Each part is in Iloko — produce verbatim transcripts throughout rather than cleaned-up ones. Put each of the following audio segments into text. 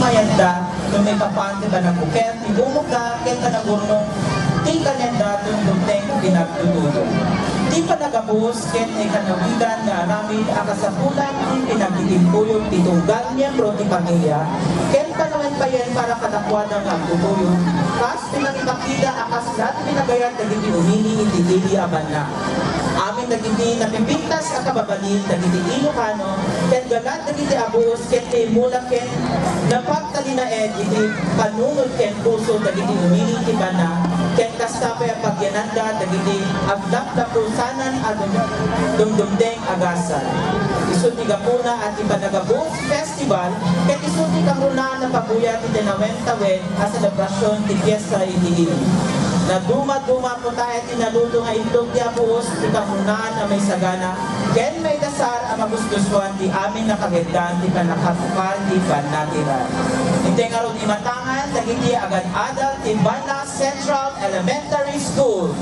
Mayanda no maipapan ti panagbukel ti bumokda ken panagurnong ti kaniada tumtumteng ti nagtutuyo. Ti panagabus ken naikanawidan nga aramid a kasapulan ti pinagtitimpuyog ti tunggal miyembro ti pamilia ken panawen payen para kadakuada nga agtutuyo, kas pinangipakita a kasla ti pinagayat dagiti umili iti dili a banna. Amin dagiti napipintas a kababalin dagiti Ilocano ken galad dagiti abus ket naimula ken napagtalinaed iti panunot ken puso dagiti umili ti banna ken kasta pay a pagyananda dagiti aglaplaplasanan a dum-, dumdumteng a gasat. Isu ti gapuna a ti Panagabus Festival ket isu ti kangrunaan a paguyat ti tinawen-tawen a selebrasyon ti piesta iti ili. Naduma-duma pay ti naluto nga itlog ti abus ti kangrunaan a maisagana ken maidasar a magusgusuan ti amin a kageddan ti pannakabukal ti pannatiran. Inton ngarud, imatangan dagiti agad-adal ti Banna Central Elementary School.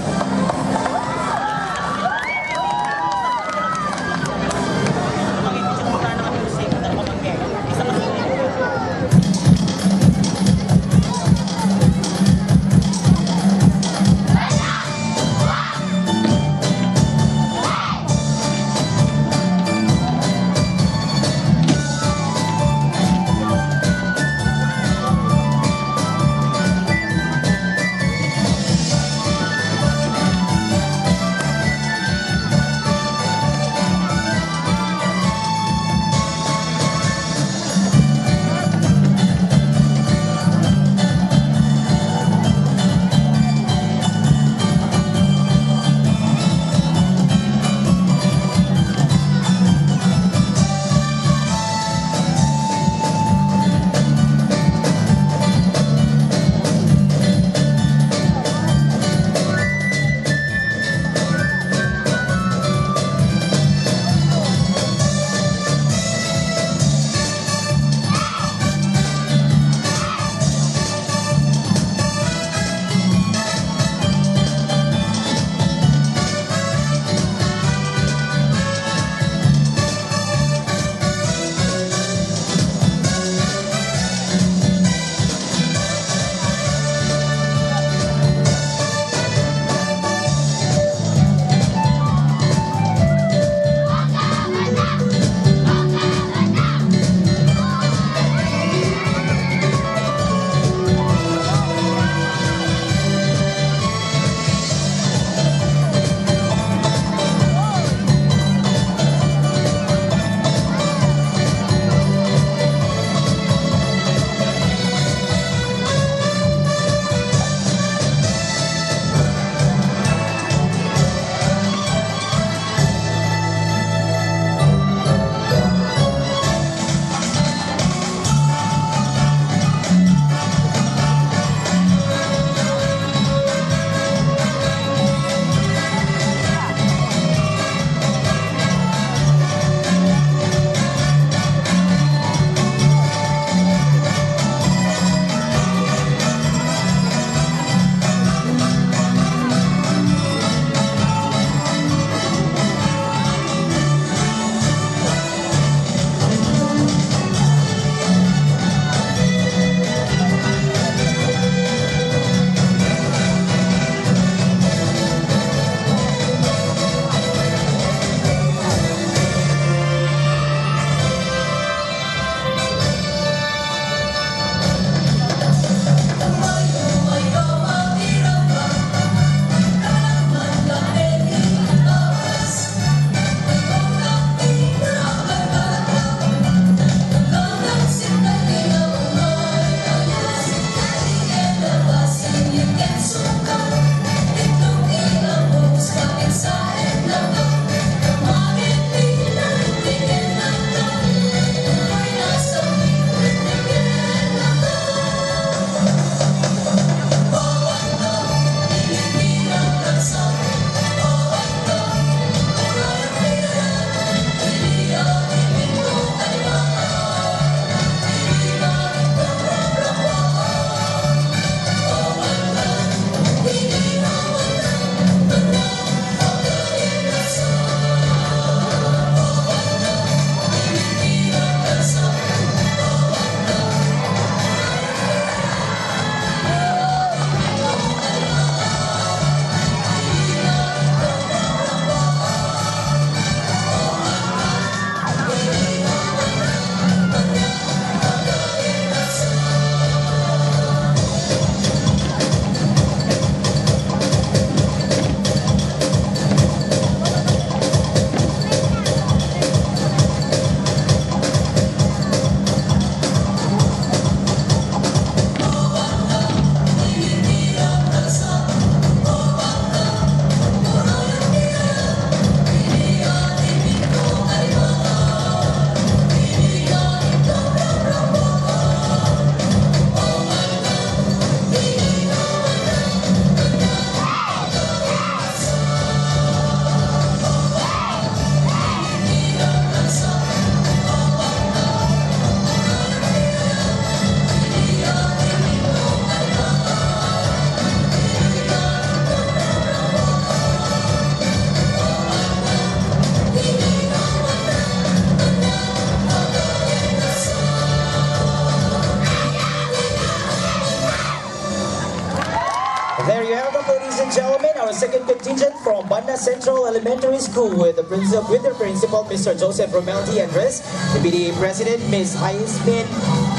Our second contingent from Banda Central Elementary School with the principal, with their principal, Mister Joseph Romel T. Andres, the P T A president, Miss Haismin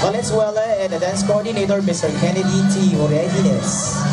Valenzuela, and the dance coordinator, Mister Kennedy T. Oreguines.